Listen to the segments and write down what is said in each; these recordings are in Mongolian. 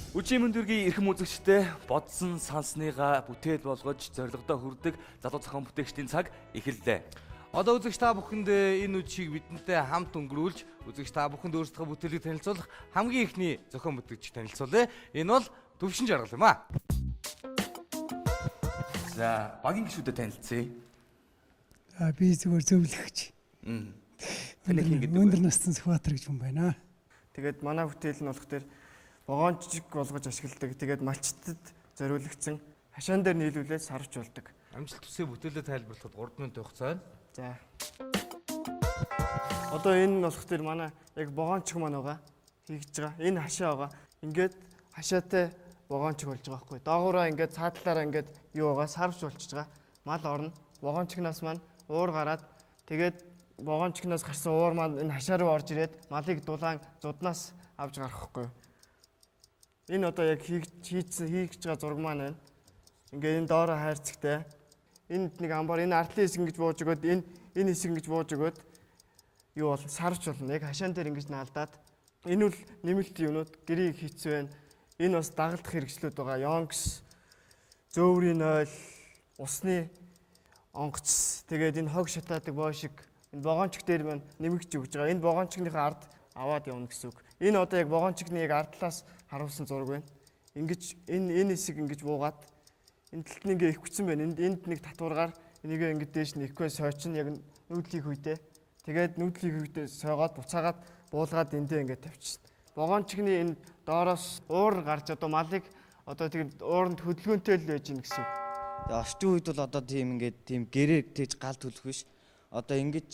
Үжийн мэндүргийн эрхэм үзэгчтэй бодсон сансныгаа бүтээл болгож зорилгодоо хүрдэг залуу зохион бүтээгчдийн цаг эхэллээ. Одоо үзэгч та бүхэнд энэ үдшийг бидэнтэй хамт өнгөрүүлж үзэгч та бүхэнд өөрсдийнхөө бүтээлийг танилцуулах хамгийн эхний зохион бүтээгч танилцуулъя. Энэ бол Төвшин Жаргал юм аа. За, багийн гишүүдэд танилцъя. А би зүгээр зөвлөгч. Таны хин гэдэг вэ? Өндөр насны Сүхбаатар гэж хүн байна. Тэгээд манай бүтээл нь болох дээр вагончиг болгож ашигладаг. Тэгээд малчтад зориулагдсан хашаан дээр нийлүүлээд сарвч болдог. Амжилт төсөө бүтээлээ тайлбарлахад 3 минут хугацаа байна. За. Одоо энэ нь болох дээр манай яг вагончиг маань байгаа. Хийгдэж байгаа. Энэ хашаа байгаа. Ингээд хашаатай вагончиг болж байгаа байхгүй. Доогоороо ингээд цаатлаараа ингээд юу байгаа сарвч болчихж байгаа. Мал орно. Вагончигнаас маань уур гараад тэгээд вагончигнаас гарсан уур маань энэ хашаа руу орж ирээд малыг дулаан зуднаас авч гарах байхгүй юу. Энэ одоо яг хийгдсэн хийгдэж байгаа зураг маань байна. Ингээ энэ доороо хайрцагтай. Энд нэг амбар энэ артлын хэсэг ингэж бууж өгөөд энэ хэсэг ингэж бууж өгөөд юу болно сарвч болно. Яг хашаан дээр ингэж наалдаад энэ үл нэмэлт юмнууд гэрийг хийцэн байна. Энэ бас дагалдах хэрэгслүүд байгаа. Йонкс, зөөврийн ойл, усны онгоц, тэгээд энэ хог шатаадаг боо шиг энэ вагончик дээр маань нэмэгч өгж байгаа. Энэ вагончигныхаа ард аваад явна гэсэн үг. Энэ одоо яг вагончигны яг ардлаас харуулсан зураг байна. Ингэж энэ хэсэг ингэж буугаад энэ талд нь ингээ ихвцэн байна. Энд нэг татваргаар энийгээ ингэ дээш нь ихгүй сойчин яг нүүдлийг үедээ. Тэгээд нүүдлийг үедээ сойгоод буцаагаад буулгаад эндээ ингээ тавьчихсан. Вагончигны энэ доороос уур гарч одоо малыг одоо тэгээд ууранд хөдөлгөөнтэй л байж гин гэсэн үг. Тэгээ орчин үед бол одоо тийм ингээд тийм гэрээр тэгж гал түлэх биш. Одоо ингэж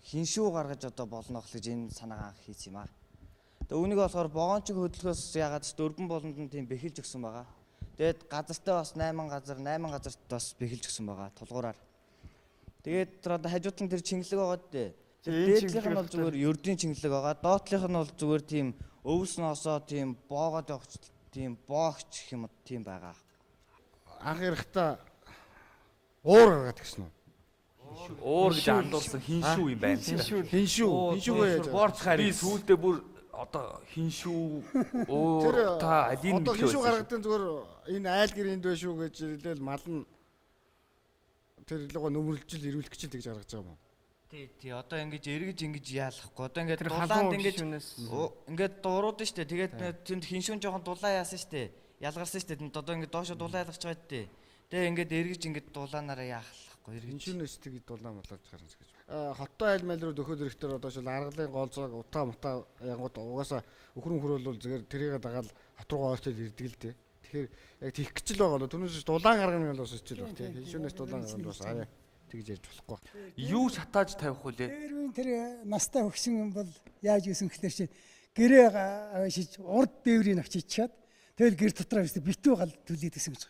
хиншүү гаргаж одоо болно гэж энэ санаагаа анх хийсэн юм аа. Тэгээ үүнийг болохоор вагончиг хөдлөхөөс ягаад ч дөрвөн болонд нь тийм бэхэлж өгсөн байгаа. Тэгээд газартай бас 8 газар 8 газарт бас бэхэлж өгсөн байгаа тулгуураар. Тэгээд тэр одоо хажууд нь тэр чингэлэг байгаа дээ. Тэр Энэ дээдлийнх нь чингэлэг бол зүгээр ердийн чингэлэг байгаа. Доотлих нь бол зүгээр тийм өвс носоо тийм боогод явах тийм боогч гэх юм уу тийм байгаа. Анх ирэхдээ уур гаргаад гисэн үү? Уур гэж андуурсан хиншүү юм байна. Хиншүү. Хиншүү, хиншүүгээ яаж Борц хайр. Би сүүлдээ бүр одоо хиншүү уур Тэр та алийг одоо мэдлээ хиншүү байсан шүү. гаргадаг зүгээр энэ айл гэрээнд байх шүү гэж ирлээл мал нь тэр луга нөмөрлжил ирүүлэх гэж л тэгж гаргаж байгаа юм. Тий, тий. Одоо ингэж эргэж ингэж яалахгүй. Одоо ингээд Тэр дулаанд халуун ингэж шүнээс ингээд дуурууд нь штэ. Тэгээд тэнд хиншүүн жоохон дулаан яасан штэ. Ялгарсан штэ. Тэнд одоо ингээд доошо дулаан ялгарч байгаа штэ. Тэгээ ингээд эргэж ингэж дулаанаараа яахлахгүй. Эргэж. Хиншүүнээс тэгж дулаан болоож гарна гэж. Хоттой айл майл руу дөхөд ирэхдээ одоо шил аргалын голцоог утаа мутаа янгууд угаасаа өхөр мөхөр бол зүгээр тэрийг дагаал хот руугаа ойртол ирдэг л дээ. Тэгэхээр яг тийх гэж л байгаа. Түүнээс дулаан гаргана нь бол бас хичээл баг тий. Хиншүүнээс дулаан гаргана бас арай тэгж ярьж болохгүй. Юу шатааж тавих вүлээ? Дээрвийн тэр настай хөгшин юм бол яаж юусэн гэхлээр чи гэрээ аваашиж урд дээврийг авчичаад тэгэл гэр дотор авчиж битүү гал түлээд гэсэн гэж.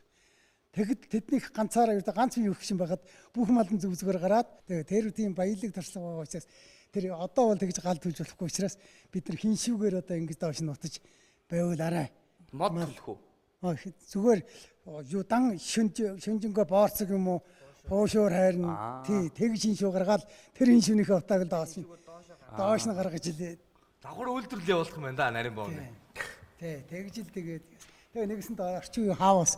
Тэгэд тэднийх ганцаараа ердөө ганц бие хөгшин байхад бүх мал нь зүг зүгээр гараад тэгээ тэр тийм баялаг туршлага байгаа учраас тэр одоо бол тэгж гал түлж болохгүй учраас бид нар хиншүүгээр одоо ингэж доош нь утаж байвал арай. Мод түлэх үү? Зүгээр юу дан шүнж шүнжэнгөө боорцог юм уу хуушуур хайрна тий тэг шиншүү гаргаал тэр шиншүүнийхээ утааг л доош нь доош нь гаргаж илээ. Давхар үйлдвэрлэл явуулах юм байна да нарийн боомны. Тий тэгж л тэгээд тэгээ нэгсэн доо орчин үеийн хаус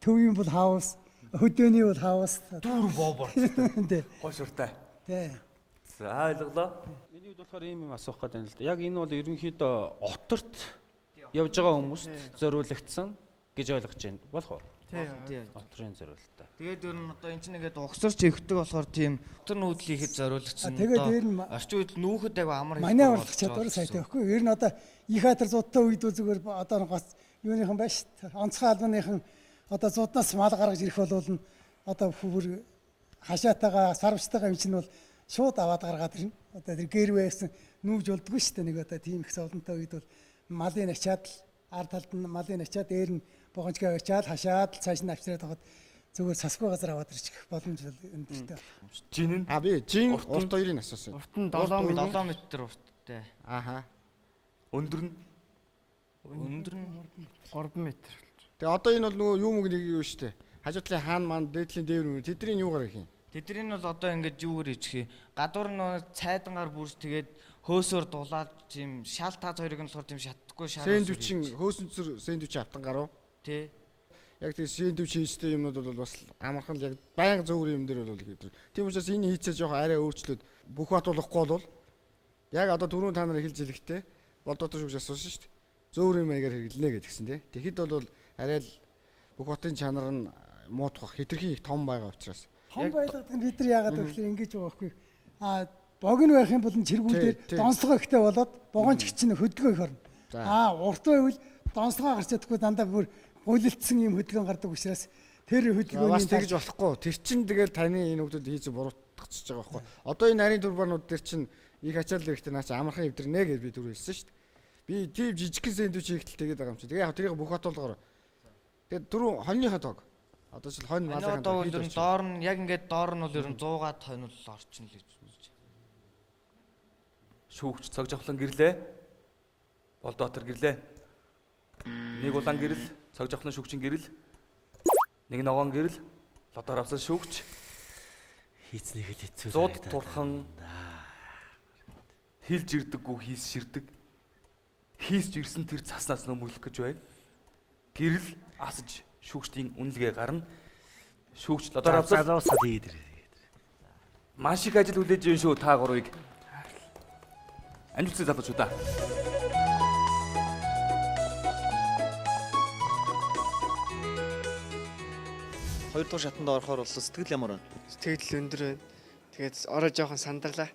төвийн бол хаус хөдөөний бол хаус Дүүрэн боо борц. тий Хуушууртай. тий За ойлголоо. Миний хувьд болохоор ийм юм асуух гэдэг юм л да. Яг энэ бол ерөнхийдөө оторт явж байгаа хүмүүст зориулагдсан гэж ойлгож байна. Болох уу? Тий. Отрын зориултаа. Тэгээд ер нь одоо эн чинь ингээд угсарч ивхдэг болохоор тийм отор нүүдэл хийхэд зориулагдсан. Тэгээд дээр нь орчин үед нүүхэд айгу амар манай хэлбэр орлох болж чадвар байгаа сайтай гэсэн. байхгүй ер нь одоо их хатар зудтай үед бол зүгээр одоо нэг гоц юуныхан байна шүү дээ. Онцгой албаныхан одоо зуднаас мал гаргаж ирэх бол нь одоо бүр хашаатайгаа сарвчтайгаа юм чинь бол шууд аваад гаргаад ирнэ. Одоо тэр гэр байсан нүүж болдгоо шүү дээ. Нэг одоо тийм их зовлонтой үед бол малын ачаад л ард талд нь малын ачаад дээр нь богончгаа ачаад хашаад л цааш нь авчираад байхад зүгээр сасгүй газар аваад ирчих боломж бол өндөртэй. Жин нь А би жин Урт нь- урт хоёрыг асуусан. Урт нь 7 м. 7 метр урттай. Ааха. өндөр нь Өндөр нь 3 м. Тэгээ одоо энэ бол нөгөө юу мөг нэг юу штэ. Хажуу талын хаан маань дээдлийн дээвэр мөн тэдний юу гарах юм? Тэдний нь бол одоо ингээд юугаар хийчих юм? Гадуур нь цайдангаар бүрж тэгээд хөөсөөр дулаад тийм шал таз хоёрыг нь болохоор тийм шатдаггүй шар. Сэндвичин хөөсөнцөр сэндвич автангаар уу? Тий. Яг тийм сэндвич хийжтэй юмнууд бол бас амархан л яг байнга зөөр юм дээр бол хийдэг. Тийм учраас энэ хийцээ жоохон арай өөрчлөөд бүх батуулахгүй бол яг одоо түрүүн та нар эхэлж хэлэхдээ болдоотор шүгж асуусан шүү дээ. Зөөр юм маягаар хэрэглэнэ гэдгсэн тий. Тэгэхэд бол арай л бүх хотын чанар нь муудах хэтэрхий их том байгаа учраас. Том байлгадаг нь бид нар яагаад вэ гэхээр ингэж байгаа байхгүй. А богино байх юм бол чиргүүл дээр донслогоо ихтэй болоод богоон чиг чинь хөдөлгөөн их орно. А урт байвал донслогоо гарч чадахгүй дандаа бүр гуйлэлдсэн юм хөдөлгөөн гардаг учраас тэр хөдөлгөөний бас тэгж болохгүй. Тэр чин тэгэл таны энэ хүмүүс хийж буруутгах байгаа байхгүй. Одоо энэ нарийн турбанууд дээр чинь их ачаал хэрэгтэй наа чи амархан эвдэрнэ гэж би түрүү хэлсэн шүү дээ. Би тийм жижигхэн сэндвич хийхтэл тэгээд байгаа юм чи. Тэгээ яг тэрийг бүх батуулгаар. Тэгээд түрүү хоньныхоо тоог. Одоо ч хонь малын одоо бол ер нь доор нь яг ингээд доор нь бол ер нь 100-аад хонь бол орчин л гэж үзэж байна. Шүүгч цог жавхлан гэрлээ. Болдоотор гэрлээ. Нэг улаан гэрэл, цог жавхлан шүүгчийн гэрэл. Нэг ногоон гэрэл, лодоор авсан шүүгч. Хийцнийг л хэцүү. Зууд турхан хилж ирдэггүй хийс ширдэг. Хийсч ирсэн тэр цаснаас нөмөрлөх гэж байна. Гэрэл асаж шүүгчдийн үнэлгээ гарна. Шүүгч лодоор авсан. Залуусаад хийгээд ирээ. Маш их ажил хүлээж байна шүү та гурвыг. Амжилттай залуучуудаа. Хоёр дахь шатанд орохоор бол сэтгэл ямар байна? Сэтгэл өндөр байна. Тэгээд ороо жоохон сандарлаа.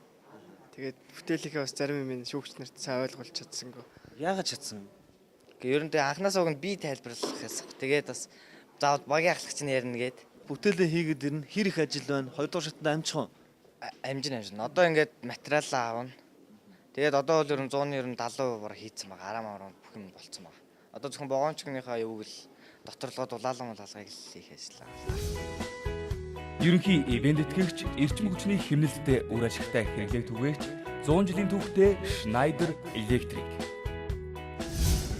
Тэгээд бүтээлийнхээ бас зарим юм шүүгч нарт сайн ойлгуулж чадсангүй. Яагаад чадсан? Гэхдээ ер нь тэгээ анханасаа уг нь би тайлбарлах гэсэн. Тэгээд бас заавал багийн ахлагч нь ярина гээд. Бүтээлээ хийгээд ирнэ. Хэр их ажил байна? Хоёр дахь шатанд амжих уу? Амжин амжин. Одоо ингээд материалаа авна. Тэгээд одоо бол ер нь 100-ны ер нь 70% бараг хийцэн байгаа. Араа мараа бүх юм болцсон байгаа. Одоо зөвхөн вагончгийнхаа юуг л доторлогоо дулаалан малгайг л хийх ажил байгаа. Ерөнхий ивент тэтгэгч эрчим хүчний хэмнэлттэй үр ашигтай хэрэглээг түгээгч 100 жилийн түүхтэй Schneider Electric.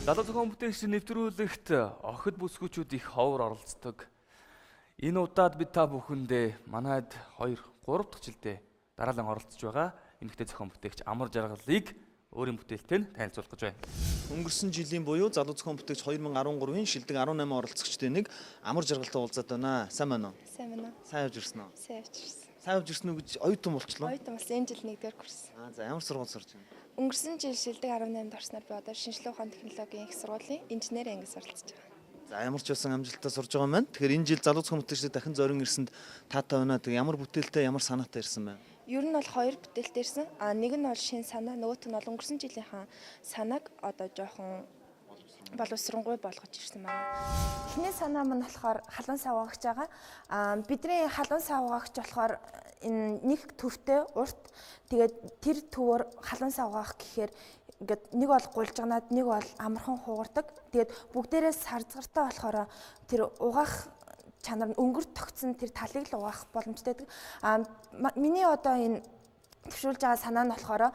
Залуу зохион бүтээгч нэвтрүүлэгт охид бүсгүүчүүд их ховор оролцдог. Энэ удаад бид та бүхэндээ манайд 2 3 дахь жилдээ дараалан оролцож байгаа эмэгтэй зохион бүтээгч Амар Жаргалыг өөрийн бүтээлтэй нь танилцуулах гэж байна. Өнгөрсөн жилийн буюу залуу зохион бүтээгч 2013-ын шилдэг 18 оролцогчдын нэг Амар Жаргалтай уулзаад байна. Сайн байна уу? Сайн байна уу? Сайн явж ирсэн үү? Сайн явж ирсэн. Сайн явж ирсэн үү гэж оюутан болчлоо. Оюутан болсон. Энэ жил 1-р курс. Аа за ямар сургууль сурч байна? Өнгөрсөн жил шилдэг 18-нд орсноор би одоо шинжлэх ухааны технологийн их сургуулийн инженер ангид суралцж байгаа. За ямар ч байсан амжилттай сурж байгаа юм байна. Тэгэхээр энэ жил залуу зохион бүтээгчдээ дахин зорин ирсэнд таатай байна. Тэг ямар бүтээлтэй ямар санаатай ирсэн бэ? Ер нь бол хоёр бүтээлтэй ирсэн. А нэг нь бол шинэ санаа, нөгөөх нь бол өнгөрсөн жилийнхаа санааг одоо жоохон боловсронгуй болгож ирсэн байна. Эхний санаа маань болохоор халуун сав угаагч байгаа. А бидний халуун сав угаагч болохоор энэ нэг төвтэй урт тэгээд тэр төвөөр халуун сав угаах гэхээр ингээд нэг бол гулжганаад нэг бол амархан хугардаг. Тэгээд бүгдээрээ сарзгартай болохоор тэр угаах чанар нь өнгөр тогтсон тэр талыг л угаах боломжтой байдаг. А миний одоо энэ төвшүүлж байгаа санаа нь болохоор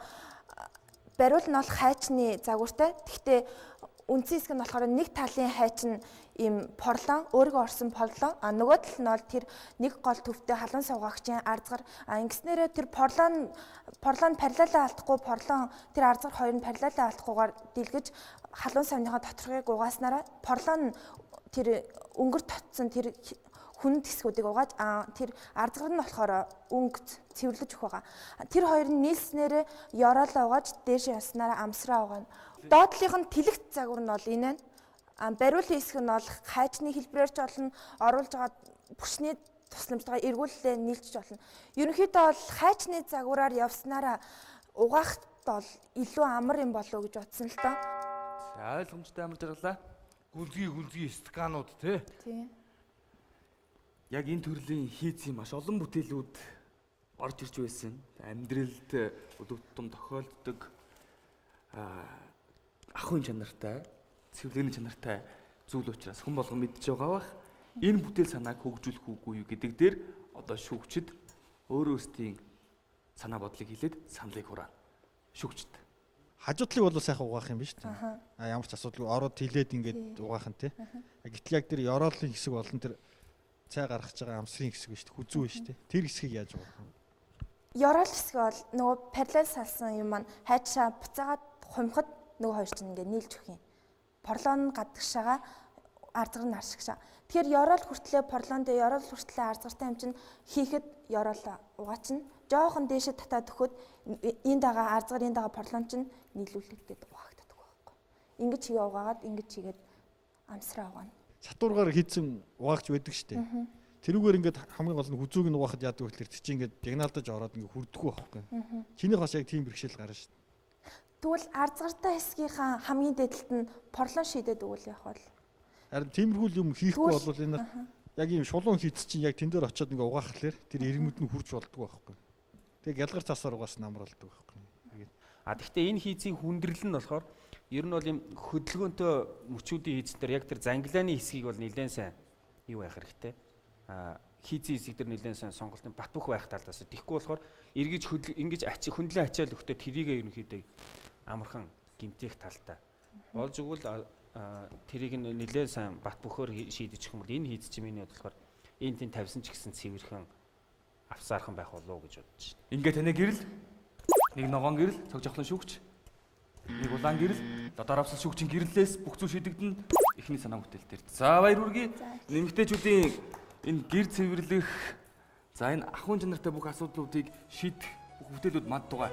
бариул нь бол хайчны загвартай. Гэхдээ үндсэн хэсэг нь болохоор нэг талын хайч нь ийм порлон, өөрийгөө орсон порлон, а нөгөө тал нь бол тэр нэг гол төвтэй халуун сувгаагчийн арзгар. А ингэснээрээ тэр порлон параллелаа алдахгүй, порлон тэр арзгар хоёр нь параллелаа алдахгүйгээр дэлгэж халуун савныхаа доторхыг угааснараа порлон тэр өнгөр татсан тэр хүнд хэсгүүдийг угааж, тэр арзгар нь болохоор өнгө цэвэрлэж өгөх байгаа. Тэр хоёр нь нийлснээрээ ёроолоо угааж дээшээ явснараа амсраа угаана. Доотлих нь тэлэгт загвар нь бол энэ байна. Бариулын хэсэг нь бол хайчны хэлбэрээр ч болно, оруулж байгаа бүшний тусламжтайгаа эргүүлэлээ нийлжиж болно. Ерөнхийдөө бол хайчны загвараар явснараа угаахт бол илүү амар юм болов уу гэж бодсон л доо. Ойлгомжтой Амар Жаргалаа. Гүнзгий стаканууд тий. Тийм. Яг энэ төрлийн хийцийн маш олон бүтээлүүд орж ирж байсан. Амьдралд өдөр тутам тохиолддог ахуйн чанартай, цэвэрлэгээний чанартай зүйл учраас хүн болгон мэдж байгаа бах. Энэ бүтээл санааг хөгжүүлэх үгүй юу гэдэг дээр одоо шүүгчид өөрөө өөрсдийн санаа бодлыг хэлээд саналыг хураана. Шүүгчид. Хажуу талыг бол сайхан угаах юм биш үү? А ямар ч асуудалгүй ороод тэлээд ингээд угаах нь тий. Гэтэл яг тэр ёроолын хэсэг болон тэр цай гаргаж байгаа амсрын хэсэг биш үү? Хүзүү биш үү? Тэр хэсгийг яаж угаах вэ? Ёроол хэсэг бол нөгөө параллел салсан юм маань хайчаа буцаагаад хумхад нөгөө хоёр чинь ингээд нийлж өгөх юм. Порлон нь гадагшаага, арзгар нь аршигшаа. Тэгэхээр ёроол хүртлээ порлон дээр, ёроол хүртлээ арзгартай юм чинь хийхэд ёроол угаачин жоохон дээшээ татаад өгөхөд энэ дагаа арзгар, энэ дагаа порлон чинь нийлүүлэгдээд угаагддаг байхгүй. Ингэж хийгээ угаагаад, ингэж хийгээд амсраа угаана. Сатуургаар хийцэн угаагч байдаг шүү дээ. Тэрүүгээр ингээд хамгийн гол нь хүзүүг нь угаахад яадаг вэ гэхээр тэр чинь ингээд дигналдаж ороод ингээд хүрдэхгүй байхгүй. Чинийх бас яг тийм бэрхшээл гарна шүү дээ. Тэгвэл арзгартай хэсгийнхаа хамгийн дээд талд нь порлон шийдээд өгвөл явах бол. Харин тиймэрхүү юм хийхгүй бол энэ яг ийм шулуун хийц чинь яг тэн дээр очиод ингээ угаахлаар тэр ирмэд нь хурж болдгоо байхгүй. Тэгээ гялгар цасаар угаасан амар болдог байхгүй. А тэгвэл энэ хийцийн хүндрэл нь болохоор ер нь бол ийм хөдөлгөөнтэй мөчүүдийн хийцэн дээр яг тэр зангилааны хэсгийг бол нэлээд сайн юу байх хэрэгтэй. А хийцийн хэсэг дээр нэлээд сайн сонголтын бат бөх байх талаас. Тэгэхгүй болохоор эргэж ингэж ачи хөндлөн ачаал өгтөө тэрийгээ ерөнхийдөө амархан гимтэх талтай. Болж өгвөл тэрийг нь нэлээд сайн бат бөхөөр шийдэж юм бол энэ хийц чинь миний бодлохоор энэ тийм тавьсан ч гэсэн цэвэрхэн авсаархан байх болов уу гэж бодож байна. Ингээ таны гэрэл, нэг ногоон гэрэл, цог жавхлан шүүгч, нэг улаан гэрэл, додоор авсан шүүгчийн гэрлээс бүх зүйл шийдэгдэн эхний санаа бүтээл дээр. За баяр хүргэе. Нэмэгтэйчүүдийн энэ гэр цэвэрлэх, за энэ ахуйн чанартай бүх асуудлуудыг шийдэх бүх бүтээлүүд манд тугай.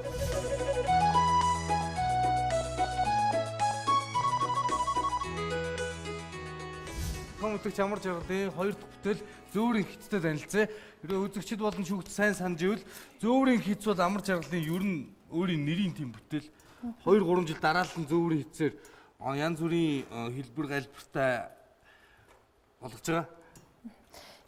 Зохион бүтээгч Амар Жаргалын хоёр дахь бүтээл зөөврийн хиттэй танилцъя. Хэрвээ үзэгчид болон шүүгч сайн санаж ивэл зөөврийн хитс бол Амар Жаргалын ер нь өөрийн нэрийн тийм бүтээл. 2-3 жил дараалан зөөврийн хитсээр янз бүрийн хэлбэр галбиртай болгож байгаа.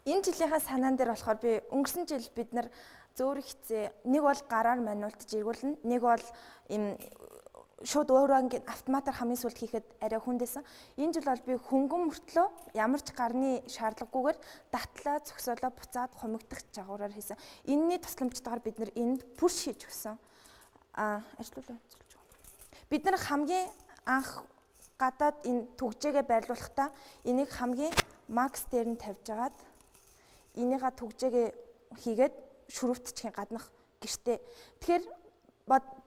Энэ жилийнхаа санаан дээр болохоор би өнгөрсөн жил бид нар зөөврийн хитсээ нэг бол гараар мануултж эргүүлнэ, нэг бол ийм шууд өөрөө ингээд автоматар хамгийн сүүлд хийхэд арай хүндээсэн. Энэ жил бол би хөнгөн мөртлөө ямар ч гарны шаардлагагүйгээр датлаа зөксөөлөө буцаад хумигдах жагуураар хийсэн. Энэний тусламжтайгаар бид нэр энд пүрш хийж өгсөн. Ажиллуулаа зөвлөж байгаа. Бид нар хамгийн анх гадаад энэ түгжээгээ байрлуулахдаа энийг хамгийн макс дээр нь тавьж агаад энийга түгжээгээ хийгээд шүрвтчихийн гаднах гэртээ. Тэгэхээр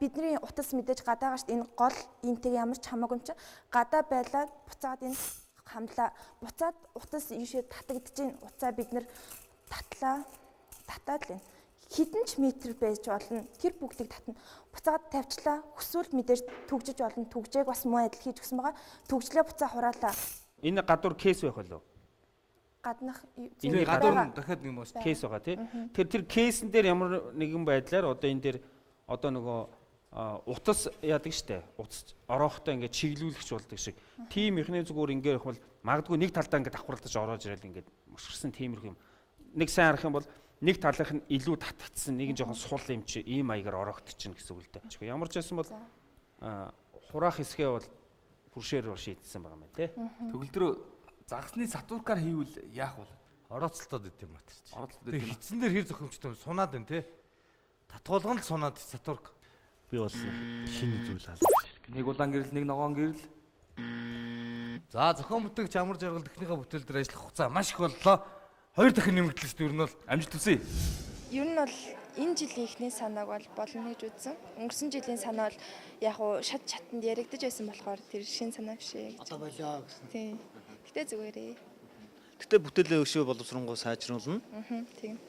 бидний утас мэдээж гадаа гарт энэ гол энтэйг ямар ч хамаагүй юм чинь гадаа байлаа буцаад энэ хамлаа буцаад утас ийшээ татагдж гин утсаа бид нэр татлаа татаад л энэ хэдэн ч метр байж болно тэр бүгдийг татна буцаад тавьчлаа хүсвэл мэдээж түгжиж болно түгжээг бас муу адил хийж өгсөн байгаа түгжлээ буцаа хураалаа. Энэ гадуур кейс байх болов? Гаднах энэ гадуур нь дахиад нэг мост кейс байгаа тий. Тэр кейсэн дээр ямар нэгэн байдлаар одоо энэ дээр одоо нөгөө утас яадаг штэ. Утас ороохтой ингээд чиглүүлэгч болдог шиг. Тийм ихний зүгээр ингээд явах бол магадгүй нэг талдаа ингээд давхарлаж ороож ирэл ингээд мөшгөрсөн тиймэрхүү юм. Нэг сайн харах юм бол нэг талынх нь илүү татгцсан, нэг нь жоохон сул юм чи ийм маягаар ороогдчихно гэсэн үг л дээ. Ямар ч байсан бол хураах хэсгээ бол бүршээр шийдсэн байгаа юм байна тий. Төгөлдрөө загасны сатуркаар хийвэл яах вэ? Орооцолтоод идэм юм батэр чи. Орооцолтоод идэм. Хитсэн дээр хэр зохимжтой юм сунаад байна тий. Татгуулган л сунаад сатурк. Би бол шинэ зүйл алж. Нэг улаан гэрэл, нэг ногоон гэрэл. За зохион бүтээгч Амар Жаргал техникийн бүтээл дээр ажиллах хугацаа маш их боллоо. Хоёр дахин нэмэгдлээ шүү дээ ер нь бол амжилт хүсье. Ер нь бол энэ жилийн эхний санааг бол болно гэж үзсэн. Өнгөрсөн жилийн санаа бол яг уу шат чатанд яригдаж байсан болохоор тэр шинэ санаа биш ээ гэж. Одоо болио гэсэн. Тийм. Гэтэ зүгээрээ. Гэтэ бүтээлээ өшөө боловсронгуй сайжруулна. Тийм.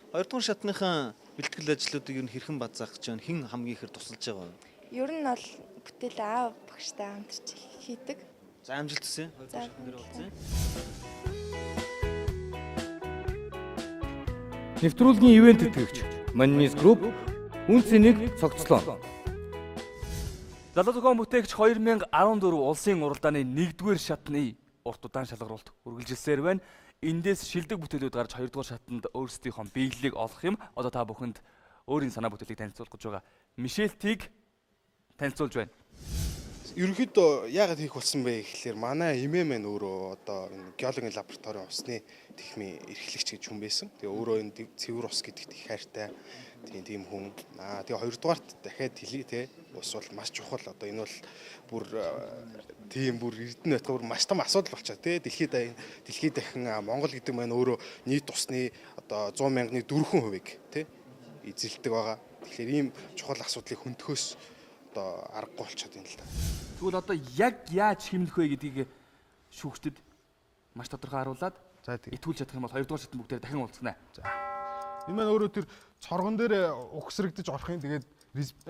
Хоёрдугаар шатныхаа бэлтгэл ажлуудыг ер нь хэрхэн базаах гэж байна? Хэн хамгийн ихээр тусалж байгаа вэ? Ер нь бол бүтээл аав багштай хамтарч хийдэг. За амжилт хүсье. Хоёрдугаар шатн дээр уулзъя. Нэвтрүүлгийн ивент тэтгэгч Маннис Group үн цэнийг цогцлоо. Залуу зохион бүтээгч 2014 улсын уралдааны 1-р шатны урт удаан шалгаруулалт үргэлжилсээр байна. Эндээс шилдэг бүтээлүүд гарч 2-р шатанд өөрсдийнхөө биелэлийг олох юм. Одоо та бүхэнд өөрийн санаа бүтээлийг танилцуулах гэж байгаа. Мишелтийг танилцуулж байна. Ерөнхийдөө яагаад хийх болсон бэ гэхлээр манай эмээ маань өөрөө одоо энэ геологийн лабораторийн усны техникийн эрхлэгч гэж хүн байсан. Тэгээ өөрөө энэ цэвэр ус гэдэгт их хайртай тийм хүн. Тэгээ хоёрдугаарт дахиад хэлье те. Ус бол маш чухал. Одоо энэ бол бүр Тийм бүр эрдэнэ байтгаа бүр маш том асуудал болчихоо тий. Дэлхийд дахин Монгол гэдэг маань өөрөө нийт усны одоо 100 мянганы 4% тий эзэлдэг байгаа. Тэгэхээр ийм чухал асуудлыг хөнтөхөөс одоо аргагүй болчиход байна л да. Тэгвэл одоо яг яаж хэмнэх вэ гэдгийг шүүгчдэд маш тодорхой харуулад итгүүлж чадах юм бол хоёрдугаар шатнд бүгдээр дахин уулзна. За. Энэ маань өөрөө тэр цоргон дээр угсрагдаж орох юм. Тэгээд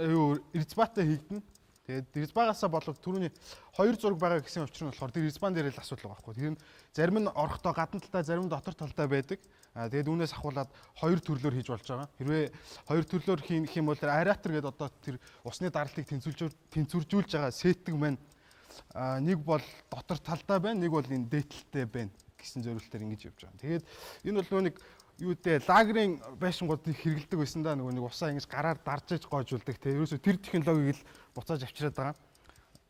юу резбатай хийгдэнэ. Тэгээд резбагаасаа болов түрүүний хоёр зураг байгаа гэсэн учир нь болохоор тэр резбан дээр л асуудал байгаа байхгүй. Тэр нь зарим нь орохдоо гадна талдаа, зарим нь дотор талдаа байдаг. Аа тэгээд үүнээс ахуулаад хоёр төрлөөр хийж болж байгаа. Хэрвээ хоёр төрлөөр хийх юм бол тэр аэратор гэдэг одоо тэр усны даралтыг тэнцвэржүүлж байгаа сетэг маань нэг бол дотор талдаа байна, нэг бол энэ дээдлэлтэй байна гэсэн зориултаар ингэж явж байгаа. Тэгээд энэ бол нөгөө нэг юу гэдэг лагерын байшингууд хэрэгэлдэг байсан да, нөгөө нэг усаа ингэж гараар дарж иж гоожуулдаг те. Ерөөсөө тэр технологиг л буцааж авчираад байгаа.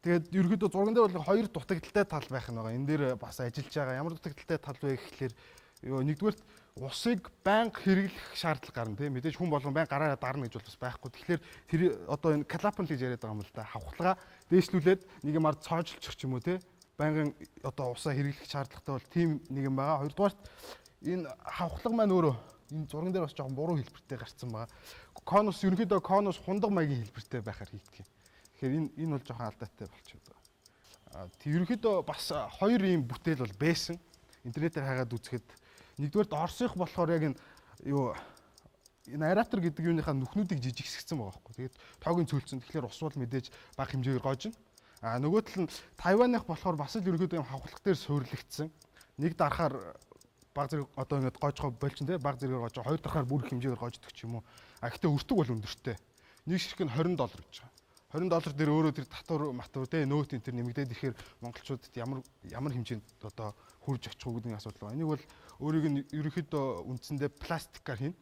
Тэгээд ерөөдөө зурган дээр бол хоёр дутагдaltaй тал байх нь байгаа. Энэ дээр бас ажиллаж байгаа. Ямар дутагдaltaй тал вэ гэхлээр юу нэгдүгээрт усыг байнга хэрэглэх шаардлага гарна те. Мэдээж хүн болгон байнга гараараа дарна гэж бол бас байхгүй. Тэгэхээр тэр одоо энэ клапан л гэж яриад байгаа юм л да. Хавхлага дээшлүүлээд нэг юмар цоожлчих ч юм уу те. Байнгын одоо усаа хэрэглэх шаардлагатай бол тийм нэг юм байгаа. Хоёрдугаарт энэ хавхлага маань өөрөө энэ зурган дээр бас жоохон буруу хэлбэртэй гарцсан байгаа. Конус ерөнхийдөө конус хундаг маягийн хэлбэртэй байхаар хийгдэх юм. Тэгэхээр энэ бол жоохон алдаатай болчиход байгаа. Тэг ерөнхийдөө бас хоёр ийм бүтээл бол байсан. Интернетээр хайгаад үзэхэд нэгдүгээрт Оросынх болохоор яг энэ юу энэ аэратор гэдэг юуныхаа нүхнүүдийг жижигсгсэн байгаа байхгүй. Тэгээд тоогийн цөлцөн. Тэгэхээр ус бол мэдээж бага хэмжээгээр гоожино. А нөгөө тал нь Тайваных болохоор бас л ерөнхийдөө юм хавхлага дээр суйрлагдсан. Нэг дарахаар баг зэрэг одоо ингээд гоожхоо болчин те, баг зэрэгээр гоожоо, хоёр дарахаар бүр их хэмжээгээр гоождог ч юм уу. А гэхдээ өртөг бол өндөртэй. Нэг ширхэг нь $20 гэж байгаа. $20 дээр өөрөө тэр татвар матвар те нөөт энэ төр нэмэгдээд ирэхээр монголчуудад ямар хэмжээнд одоо хурж очих уу гэдэг асуудал байна. Энийг бол өөрийг нь ерөнхийдөө үндсэндээ пластикаар хийнэ.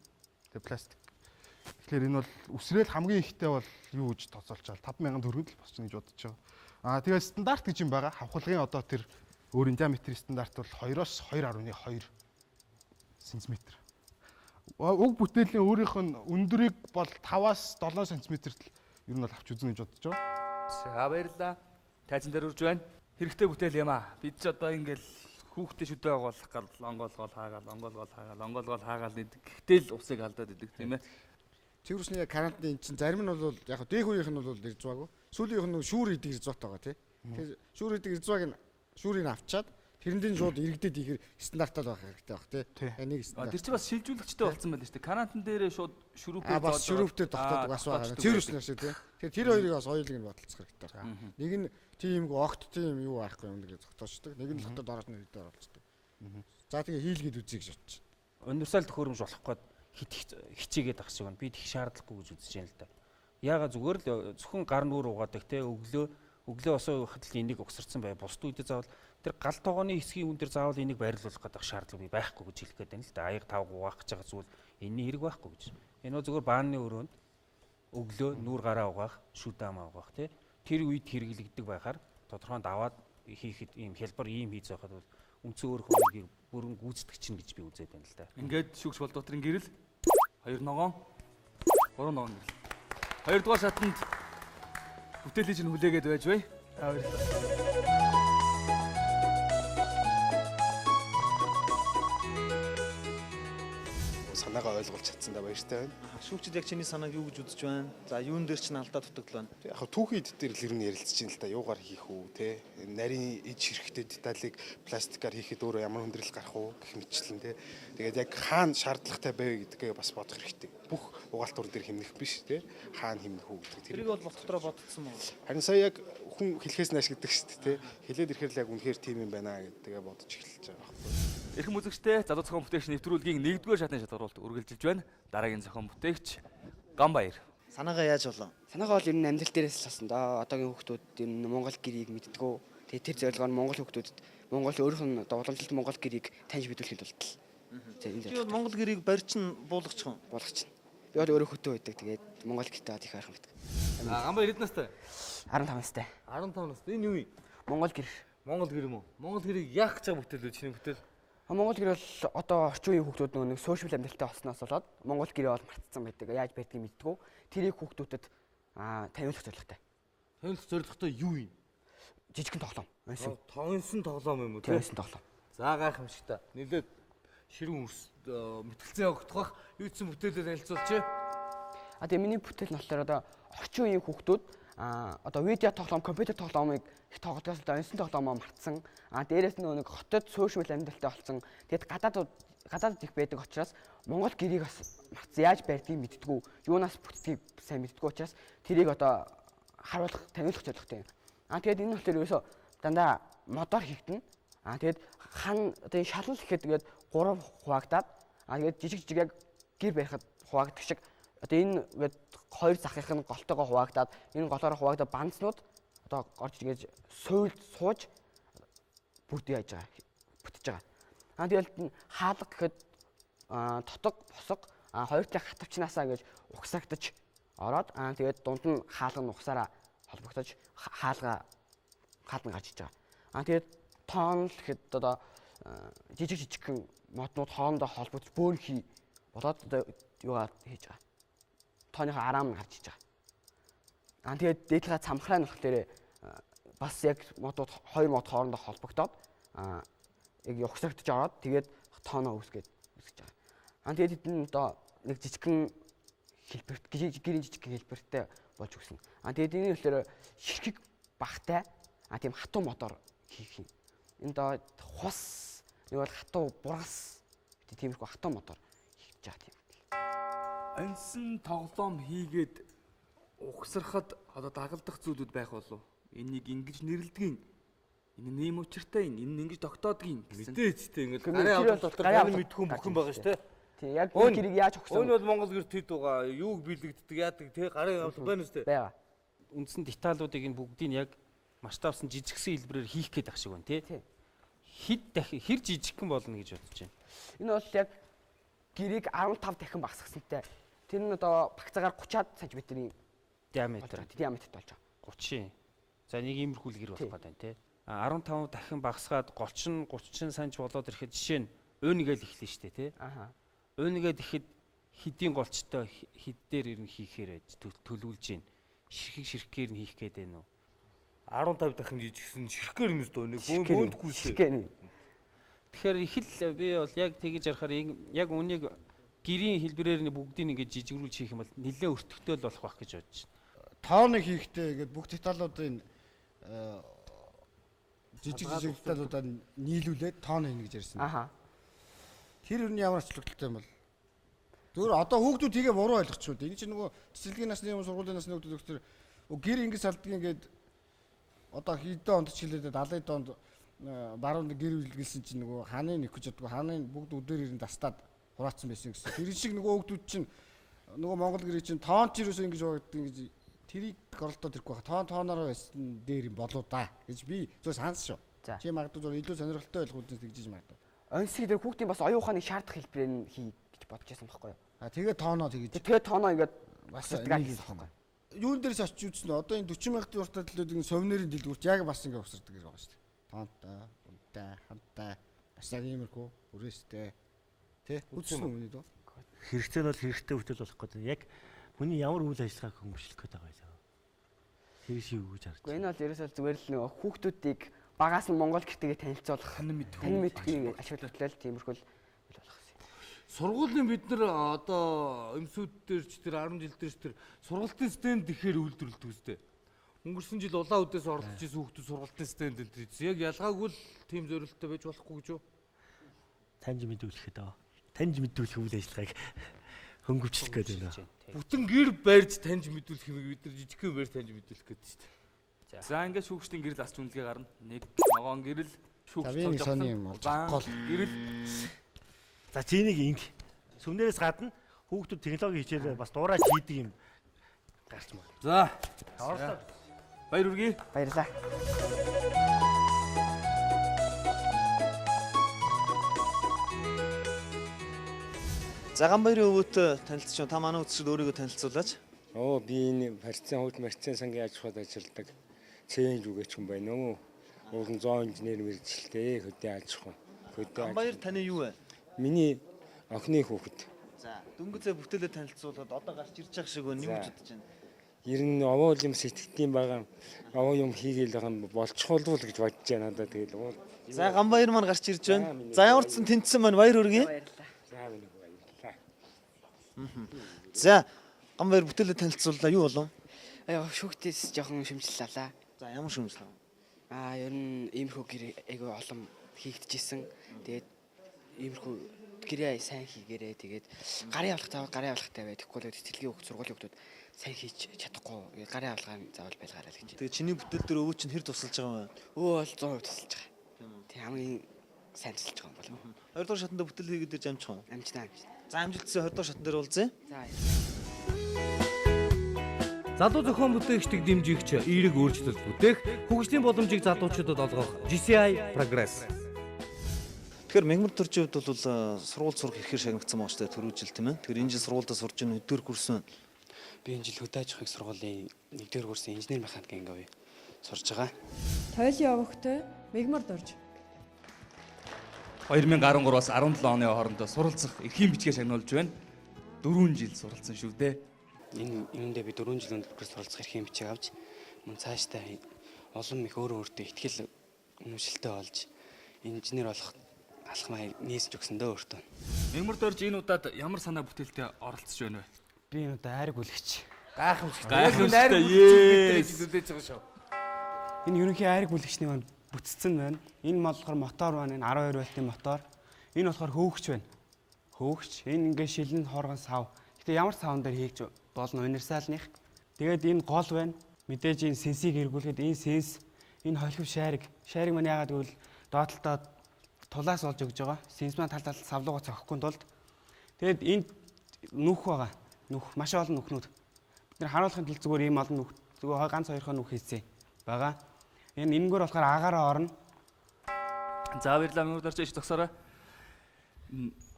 Тэгээ пластик. Тэгэхээр энэ бол үсрээл хамгийн ихтэй бол юу гэж тооцоолж байгаа 5000 төгрөгөнд л босч гэж бодож байгаа. Аа тэгээ стандарт гэж юм байгаа. Хавхлагын одоо тэр өөрийн диаметрийн стандарт бол 2-оос 2.2 см. Уг бүтээлийн өөрийнх нь өндөрийг бол 5-аас 7 см-т ер нь бол авч үзнэ гэж бодож байгаа. За баярлалаа. Тайзан дээр үрж байна. Хэрэгтэй бүтээл юм аа. Бид ч одоо ингээл хүүхдээ шүдэ агуулах гал онгоолгоол хаагаал, онгоолгоол хаагаал, онгоолгоол хаагаал гэдэг. Гэхдээ л усыг алдаад идэг тийм ээ. Цэвэр усны яг карантин чинь зарим нь бол яг дэх үеийнх нь бол ирзваагүй. Сүүлийн үеийнх нь шүүр идэг ирзваатай байгаа тий. Тэгэхээр шүүр идэг ирзвааг нь шүүрийг авчаад тэрэндийн шууд иргэдэд ихээр стандарттай байх хэрэгтэй байх тий. Нэг стандарт. Тэр чинь бас шилжүүлэгчтэй болсон байл шүү дээ. Карантин дээр шууд шүрүүпээр зоож шүрүүптэй тогтоодог асуу байгаа. Цэвэр усны шиг тий. Тэгэхээр тэр хоёрыг бас хоёулыг нь бодолцох хэрэгтэй. Нэг нь тийм огт тийм юу байхгүй юм гэж зогтоочдөг. Нэг нь л дотоод ороод иргэдэд оролцдог. За тэгээ хийлгээд үзье гэж бодчих. Универсал төхөөрөмж болох гээд хичээгээд ах шиг байна. Би тех шаардлагагүй гэж үзэж байна л да. Яага зүгээр л зөвхөн гар нүүр угаадаг те өглөө осоо байхад л энийг угсарсан бай. Бусд үедээ заавал тэр гал тогооны хэсгийн үн дээр заавал энийг байрлуулах гэдэг шаардлага би байхгүй гэж хэлэх гээд байна л да. Аяг тавг угаах гэж байгаа зүйл энэний хэрэг байхгүй гэж. Энэ зүгээр бааны өрөөнд өглөө нүүр гараа угаах, шүд амаа угаах те. Тэр үед хэрэглэгддэг байхаар тодорхой даваад хийхэд ийм хялбар ийм хийж байхад бол үндсэн өөр хүмүүгийг бүрэн гүйцэтгэх чинь гэж би үзээд байна л да. Ингээд шүүгч Болдотрын гэрэл 2 ногоон 3 ногоон гэрэл. Хоёрдугаар шатанд бүтээлийн чинь хүлээгээд байж бай. За баярлалаа. Санаагаа ойлгуулж чадсандаа баяртай байна. Шүүгчид яг чиний санааг юу гэж үзэж байна? За юун дээр чинь алдаа дутагдал байна? Яг түүхийн эд дээр л ер нь ярилцж байна л да. Юугаар хийх үү те? Нарийн ид ширхтээ деталийг пластикаар хийхэд өөрөө ямар хүндрэл гарах уу гэх мэтчлэн те. Тэгээд яг хаана шаардлагатай байв гэдгээ бас бодох хэрэгтэй. Бүх угаалтур дээр хэмнэх биш те. Хаана хэмнэх үү гэдэг. Тэрийг бол дотроо бодсон мөн. Харин сая яг хүн хэлхээс нааш гэдэг шүү дээ те. Хэлээд ирэхээр л яг үнэхээр тийм юм байна гэдгээ бодож эхэлж байгаа байхгүй. Эрхэм үзэгчдээ, залуу зохион бүтээгч нэвтрүүлгийн 1-р шатны шалгаруулалт үргэлжилж байна. Дараагийн зохион бүтээгч Ганбаяр. Санаагаа яаж болов? Санаагаа бол ер нь амьдрал дээрээс л болсон доо. Одоогийн хүүхдүүд ер нь Монгол гэрийг мэддэггүй. Тэгээ тэр зорилгоор Монгол хүүхдүүдэд Монгол өөрийнх нь одоо уламжлалт Монгол гэрийг таньж мэдүүлэхэд болтол. Би бол Монгол гэрийг барьчин буулгачих уу? Буулгачих. Би бол өөрөө хөтөө байдаг. Тэгээд Монгол гэртээ их ойрхон байдаг. Ганбаяр хэд настай? 15 настай. 15 настай. Энэ юу юм? Монгол гэр. Монгол гэр юм уу? Монгол гэрийг яах гэж байгаа бүтээл вэ? Чиний бүтээл? Монгол гэр бол одоо орчин үеийн хүүхдүүд нөгөө нэг сошиал амьдралтай болсноос болоод Монгол гэрээ бол мартцсан байдаг. Яаж байдгийг мэддэггүй. Тэрийг хүүхдүүдэд таниулах зорилготой. Таниулах зорилготой юу юм? жижигхэн тоглоом. Онсон. Тонсон тоглоом юм уу те? Онсон тоглоом. За гайхамшигтай. Нилээд ширүүн үрс мэтгэлцэн явагдах бах. Юу ч бүтээлээ танилцуулчих. А тэгээ миний бүтээл нь болохоор одоо орчин үеийн хүүхдүүд одоо видео тоглоом, компьютер тоглоомыг их тоглодгоос л онсон тоглоомоо мартсан. А дээрээс нь нэг хотод сошиал амьдралтай болсон. Тэгэд гадаадд их байдаг учраас Монгол гэрийг бас мартсан. Яаж барьдгийг мэддэггүй, юунаас бүтдгийг сайн мэддэггүй учраас тэрийг одоо харуулах, таниулах зорилготой юм. А тэгээд энэ болохоор ерөөсөө дандаа модоор хийгдэнэ. А тэгээд хан одоо энэ шалнал гэхэд тэгээд 3 хуваагдаад а тэгээд жижиг жижиг яг гэр барихад хуваагдах шиг одоо энэ ингээд хоёр захынх нь голтойгоо хуваагдаад энэ голоороо хуваагдаад банцнууд одоо орж ингэж суйл сууж бүрдээ яаж байгаа бүтэж байгаа. А тэгэл хаалга гэхэд тотог босго хоёр талын хатавчнаасаа ингэж угсаагдаж ороод тэгээд дунд нь хаалга нь угсаараа холбогдож хаалга хаалга гарч иж байгаа. А тэгээд тоон л гэхэд одоо жижиг жижигхэн моднууд хоорондоо холбогдож бөөнхий болоод одоо юугаа хийж байгаа. Тооныхоо араам нь гарч иж байгаа. Аа тэгээд дээдлэгээ цамхраа нь болохоор бас яг модууд хоёр мод хоорондоо холбогдоод яг угсагдаж ороод тэгээд тооноо үүсгээд үүсгэж байгаа. Аа тэгээд эдэн одоо нэг жижигхэн хэлбэрт гэрийн жижигхэн хэлбэртэй болж өгсөн. Аа тэгээд энэ болохоор ширхэг багтай тийм хатуу мотор хийх юм. Энэ доо хус нэг бол хатуу бургас тиймэрхүү хатуу мотор хийж байгаа тийм. Онсон тоглоом хийгээд угсрахад одоо дагалдах зүйлүүд байх болов. Энийг ингэж нэрлэдгийн. Энэ нь ийм учиртай, энэ нь ингэж тогтоодгийн гэсэн. Мэдээч тэ ингээд гарын авлага дотор гарын мэдхүн бүхэн байгаа шүү дээ. Тийм яг энэ гэрийг яаж огсон. Өн бол Монгол гэр тэд байгаа. Юуг биелэгддэг, яадаг тэ гарын авлага байна шүү дээ. Байгаа. Үндсэн деталуудыг энэ бүгдийг яг масштабсан жижигсэн хэлбэрээр хийх гээд ах шиг байна тий. Хэд дахин хэр жижигхэн болно гэж бодож байна. Энэ бол яг гэрийг 15 дахин багасгасантай. Тэр нь одоо багцаагаар 30-аад сантиметрийн диаметр. Диаметрт болж байгаа. 30. За нэг иймэрхүү л гэр болох гэдэг байна тий. 15 дахин багасгаад 30 30 санж болоод ирэхэд жишээ нь уйнгээл эхлэн штэ тий. Аха. Уйнгээд ихэд хэдийн голчтой хэд дээр ер нь хийхээр төлөвлөж гин. Ширхэг ширхгээр нь хийх гээд байна уу? 15 дахин жижигсэн ширхгээр юм дөө нэг бөөндөхгүй ширхгээр. Тэгэхээр их л би бол яг тэгэж ярахаар яг үнийг гэрийн хэлбэрээр нь бүгдийг ингэж жижигрүүлж хийх юм бол нэлээд өртөгтэй л болох байх гэж бодож байна. Тооны хийхдээ ингээд бүх деталуудын жижиг жижиг деталуудаа нийлүүлээд тоон хийнэ гэж ярьсан. Аха. Тэр юу ямар ачлагдaltaй юм бол? Зүгээр одоо хүүхдүүд тгээ буруу ойлгочихвол энэ чинь нөгөө цэцэрлэгийн насны юм сургуулийн насны хүүхдүүд өгсдөр гэр ингэж салдгийг ингээд одоо хэдэн онд ч хэлээд 70 онд баруун гэр үлгэлсэн чинь нөгөө хааны нөхөж чаддгүй хааны бүгд өдөр ирэн дастаад хураацсан байсан гэсэн. Тэр шиг нөгөө хүүхдүүд чинь нөгөө Монгол гэрээ чинь тоон ч юусоо ингэж хуваагддаг ингэж тэрийг горолдоод ирэхгүй байх. Тоон тоонороо байсан дээр юм болоо да гэж би зөв сансан шүү. Чи магадгүй зөв илүү сонирхолтой байх үүднээс тэгжиж магадгүй. Онсыг тэр хүүхдийн бас оюун ухааныг шаардах хэлбэрээр нь хий гэж бодож байсан байхгүй юу? А тэгээ тооноо тэгэж. Тэгээ тооноо ингээд бас хийсэн байхгүй юу? Юун дээрс очиж үзсэн нь одоо энэ 40 мянган уртаа төлөөд энэ совнерын дэлгүүрт яг бас ингэ усардаг гэж байгаа шүү дээ. Тоонтой, унтай, хамтай бас яг иймэрхүү өрөөстэй тий үзсэн үү миний дөө? Хэрэгтэй нь бол хэрэгтэй бүтээл болох гэдэг. Яг хүний ямар үйл ажиллагааг хөнгөвчлөх гээд байгаа юм. Тэр шиг юу гэж харж байна. Энэ бол ерөөсөө зүгээр л нөгөө хүүхдүүдийг багаас нь Монгол гэртэйгээ танилцуулах, танин мэдхүйн ашиглалтай л тиймэрхүү л болох юм. Сургуулийн бид нар одоо өмсүүд дээр ч тэр 10 жил дээр ч тэр сургалтын стенд ихээр үйлдвэрлэдэг үстэй. Өнгөрсөн жил улаан үдээс оролцож исэн хүүхдүүд сургалтын стенд энэ төр хийсэн. Яг ялгаагүй л тийм зорилттой байж болохгүй гэж юу? Таньж мэдүүлэхэд аа. Таньж мэдүүлэх үйл ажиллагааг хөнгөвчлөх гээд байна. Бүтэн гэр барьж таньж мэдүүлэх юмыг бид нар жижигхэн барьж таньж мэдүүлэх гээд шүү дээ. За ингээд шүүгчдийн гэрэл асч үнэлгээ гарна. Нэг ногоон гэрэл шүүгч За, би нэг сони юм болж гол. Гэрэл. За чинийг инг. Сүмнэрээс гадна хүүхдүүд технологи хичээлээр бас дуурайж хийдэг юм гарч маа. За. Орлоо. Баяр хүргэе. Баярлалаа. За Ганбаярын өвөөтэй танилцж байна. Та манай үзэгчид өөрийгөө танилцуулаач. Оо би энэ барьцсан хувьд марцсан сангийн аж ахуйд ажилладаг цэвэн жүгээч хүн байна уу? Уулын зоон инженер мэргэжилтэй хөдөө аж ахуй. Хөдөө Ганбаяр таны юу вэ? Миний охины хүүхэд. За дөнгөцөө бүтээлээ танилцуулахад одоо гарч ирж байгаа шиг байна. Юу гэж бодож байна? Ер нь овоо юм сэтгэгдэм байгаа. Овоо юм хийгээл байгаа юм болчихвол гэж бодож байна надад тэгэл. За Гамбаяр маань гарч ирж байна. За ямар ч сан тэнцсэн маань баяр хүргэе. За минь баярлалаа. За Гамбаяр бүтээлээ танилцууллаа. Юу болов? Аяа шүүхтээс жоохон шүмжлэл авлаа. За ямар шүмжлэл авав? Аа ер нь иймэрхүү гэрээ айгүй олон хийгдэжсэн. Тэгээд иймэрхүү гэрээ сайн хийгээрээ тэгээд гарын авлагатай гарын авлагатай бай. Тэгэхгүй бол цэцэрлэгийн хүүхд сургуулийн хүүхдүүд сайн хийж чадахгүй. Тэгээд гарын авлагаа заавал байлгаарай л гэж. Тэгээ чиний бүтээл дээр өвөө чинь хэр тусалж байгаа юм бэ? Өвөө бол 100% тусалж байгаа. Тийм хамгийн сайн тусалж байгаа юм болов. 2 дугаар шатанд бүтээл хийгээд ирж амжих уу? Амжина амжина. За амжилтсаа 20 дугаар шатан дээр уулзъя. За. Залуу зохион бүтээгчдийг дэмжигч эерэг өөрчлөлт бүтээх, хөгжлийн боломжийг залуучуудад олгох GCI Progress. Тэгэхээр мягмар төржийн хувьд бол сургууль сурах эрхээр шагнагдсан байгаа шүү дээ түрүү жил тийм ээ. Тэгэхээр энэ жил сургуульдаа сурж байгаа өдөр курс байна. Би энэ жил хөдөө аж ахуйн сургуулийн 1-р курсын инженер механик анги сурж байгаа. Тойлын овогтой мягмар дорж. 2013-аас 17 оны хооронд суралцах эрхийн бичгээр шагнуулж байна. 4 жил суралцсан шүү дээ. Энэ үүндээ би 4 жилийн төлбөрөөр суралцах эрхийн бичиг авч мөн цаашдаа улам их өөрөө өөртөө ихтгэл үнэмшилтэй болж инженер болох алхмаа нээсэж өгсөн дөө өөртөө. Мягмар дорж энэ удаад ямар санаа бүтээлтэй оролцож байна вэ? Би энэ удаа айраг бүлэгч. Гайхамшигтай. Гайхамшигтай. Yes. Хүлээж байгаа шүү. Энэ ерөнхий айраг бүлэгчний маань бүтцэн байна. Энэ мал болохоор мотор байна. Энэ 12 вольтын мотор. Энэ болохоор хөөгч байна. Хөөгч. Энэ ингээ шилэн хоргон сав. Гэтэ ямар савн дээр хийж болно универсалных. Тэгээд энэ гол байна. Мэдээж энэ сенсийг эргүүлэхэд энэ сенс, энэ холхив шайраг. Шайраг маань яагаад гэвэл доотлолтоо тулаас олж өгж байгаа. Сенс маань тал тал савлууга цохихгүй тулд. Тэгээд энд нүх байгаа. Нүх маш олон нүхнүүд. Бид нэр харуулахын тулд зүгээр ийм олон нүх зүгээр ганц хоёрхон нүх хийсэн байгаа. Энэ энэгээр болохоор агаараа орно. За баярлалаа мягмар дорж ич зогсоорой.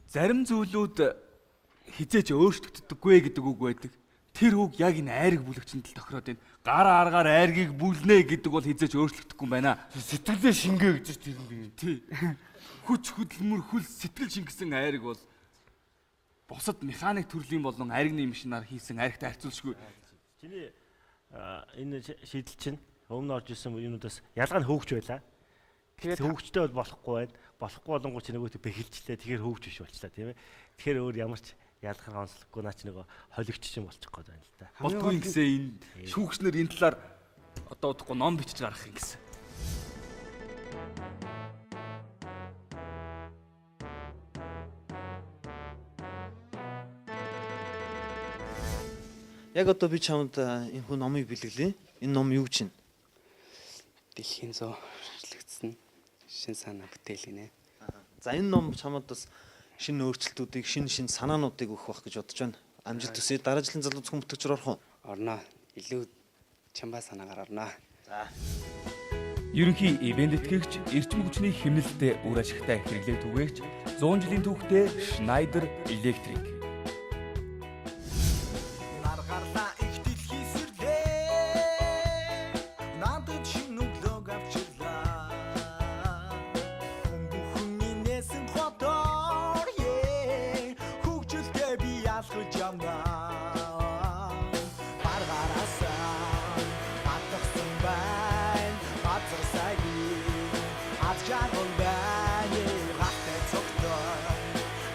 Зарим зүйлүүд хизээч өөрчлөгддөггүй гэдэг үг байдаг. Тэр үг яг энэ айраг бүлэгчэнд л тохироод байна. Гар аргаар айргийг бүлнэ гэдэг бол хизээч өөрчлөгдөхгүй юм байна. Сэтгэлээ шингээ гэж тэр юм. Тий. Хүч хөдөлмөр хөл сэтгэл шингэсэн айраг бол бусад механик төрлийн болон айргны машинаар хийсэн айрагтай харьцуулшгүй. Чиний энэ шийдэл чинь өмнө орж исэн юмнуудаас ялгаа нь хөөгч байлаа. Тэгээд хөөгчтэй бол болохгүй байна. Болохгүй болонгоо чи нөгөөт бэхэлжлээ. Тэгэхээр хөөгч биш болчлаа тийм ээ. Тэгэхээр өөр ямар ч ялгах онцлоггүй наа чи нөгөө холигч чинь болчих гээд байна л да. Болдгүй гэсэн энэ шүүгчнэр энэ талаар одоо удахгүй ном бичиж гаргах юм гэсэн. Яг одоо би чамд энэ хүн номыг бэлгэлээ. Энэ ном юу гэж байна? Дэлхийн зөө шилжлэгдсэн шин санаа бүтээл гинэ. За энэ ном чамд бас шинэ өөрчлөлтүүдийг, шинэ шинэ санаануудыг өгөх байх гэж бодож байна. Амжилт хүсье. Дараа жилийн залуу зөвхөн бүтээгчээр орох уу? Орно. Илүү чамбай санаагаар орно. За. Ерөнхий ивент тэтгэгч, эрчим хүчний хэмнэлттэй үр ашигтай хэрэглээ түгээгч 100 жилийн түүхтэй Schneider Electric. Нар гарлаа их дэлхий сэрлээ. Надад шинэ өглөөг авчирлаа. Хүн бүхэн инээсэн хотоор хөгжилтэй би алхаж явна. Баргараасаа батгсан байна. Газар сайгийн аз жаргал байна. Гахтай цогтой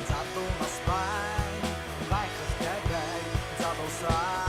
залуу нас байна. Гайхалтай бай залуусаа.